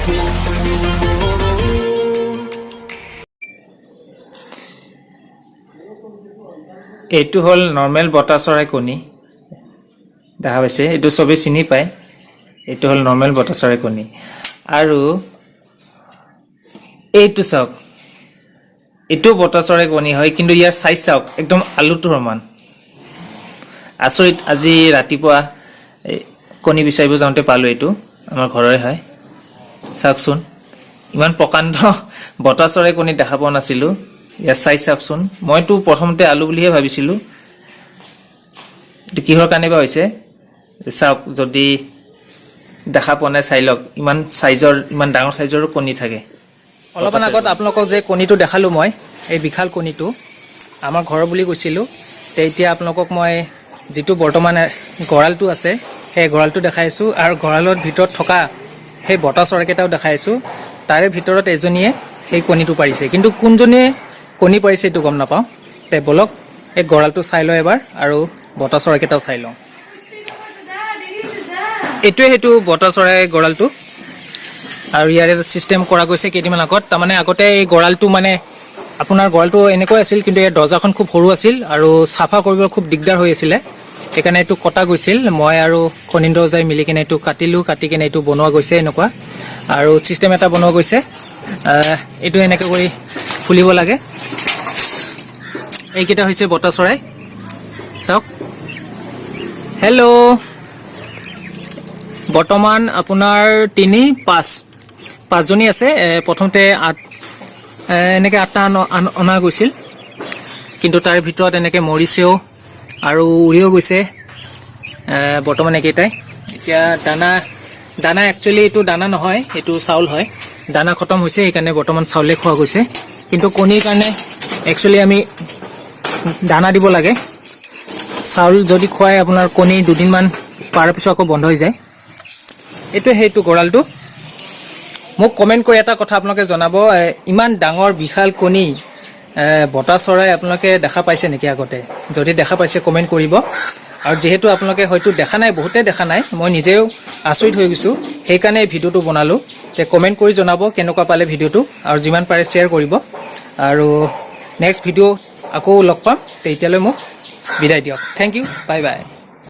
এইটো হ'ল নৰ্মেল বতা চৰাই কণী, দেখা পাইছে? এইটো চবেই চিনি পায়। এইটো হ'ল নৰ্মেল বতা চৰাই কণী। আৰু এইটো চাওক, এইটো বতা চৰাই কণী হয়, কিন্তু ইয়াৰ চাইজ চাওক, একদম আলুটোৰ সমান। আচৰিত! আজি ৰাতিপুৱা এই কণী বিচাৰিব যাওঁতে পালোঁ। এইটো আমাৰ ঘৰৰে হয়। চাওকচোন, ইমান প্ৰকাণ্ড বতা চৰাই কণী দেখা পোৱা নাছিলোঁ। ইয়াৰ চাইজ চাওকচোন। মইতো প্ৰথমতে আলু বুলিহে ভাবিছিলোঁ। এইটো কিহৰ কাৰণে বা হৈছে? চাওক, যদি দেখা পোৱা নাই চাই লওক। ইমান চাইজৰ, ইমান ডাঙৰ চাইজৰো কণী থাকে। অলপমান আগত আপোনালোকক যে কণীটো দেখালোঁ মই, এই বিশাল কণীটো আমাৰ ঘৰৰ বুলি কৈছিলোঁ। তে এতিয়া আপোনালোকক মই যিটো বৰ্তমান গঁৰালটো আছে, সেই গঁৰালটো দেখাই আছোঁ আৰু গঁৰালৰ ভিতৰত থকা সেই বতা চৰাইকেইটাও দেখাই আছোঁ। তাৰে ভিতৰত এজনীয়ে সেই কণীটো পাৰিছে, কিন্তু কোনজনীয়ে কণী পাৰিছে এইটো গম নাপাওঁ। তে ব'লক, এই গঁৰালটো চাই লওঁ এবাৰ আৰু বতা চৰাইকেইটাও চাই লওঁ। এইটোৱে সেইটো বতা চৰাই গঁৰালটো আৰু ইয়াৰে চিষ্টেম কৰা গৈছে কেইদিনমান আগত। তাৰমানে আগতে এই গঁৰালটো, মানে আপোনাৰ গঁৰালটো এনেকৈ আছিল, কিন্তু ইয়াৰ দৰ্জাখন খুব সৰু আছিল আৰু চাফা কৰিব খুব দিগদাৰ হৈ আছিলে। সেইকাৰণে এইটো কটা গৈছিল। মই আৰু খনীন্দ্ৰ যাই মিলি কিনে এইটো কাটিলোঁ। কাটি কিনে এইটো বনোৱা গৈছে এনেকুৱা আৰু চিষ্টেম এটা বনোৱা গৈছে। এইটো এনেকৈ কৰি খুলিব লাগে। এইকেইটা হৈছে বতা চৰাই, চাওক। হেল্ল'! বৰ্তমান আপোনাৰ তিনি, পাঁচ, পাঁচজনী আছে। প্ৰথমতে আঠ, এনেকৈ আঠটা অনা গৈছিল, কিন্তু তাৰ ভিতৰত এনেকৈ মৰিছেও আৰু উৰিও গৈছে। বৰ্তমান একেইটাই। এতিয়া দানা, দানা একচুৱেলি এইটো দানা নহয়, এইটো চাউল হয়। দানা খতম হৈছে, সেইকাৰণে বৰ্তমান চাউলে খোৱা গৈছে। কিন্তু কণীৰ কাৰণে একচুৱেলি আমি দানা দিব লাগে। চাউল যদি খুৱাই, আপোনাৰ কণী দুদিনমান পাৰাৰ পিছত আকৌ বন্ধ হৈ যায়। এইটোৱে সেইটো গঁৰালটো। মোক কমেণ্ট কৰি এটা কথা আপোনালোকে জনাব, ইমান ডাঙৰ বিশাল কণী বতা চৰাই আপোনালোকে দেখা পাইছে নেকি আগতে? যদি দেখা পাইছে, কমেণ্ট কৰিব। আৰু যিহেতু আপোনালোকে হয়তো দেখা নাই, বহুতে দেখা নাই, মই নিজেও আচৰিত হৈ গৈছোঁ, সেইকাৰণে এই ভিডিঅ'টো বনালোঁ। তে কমেণ্ট কৰি জনাব কেনেকুৱা পালে ভিডিঅ'টো আৰু যিমান পাৰে শ্বেয়াৰ কৰিব। আৰু নেক্সট ভিডিঅ' আকৌ লগ পাম। তে এতিয়ালৈ মোক বিদায় দিয়ক। Thank you, bye bye.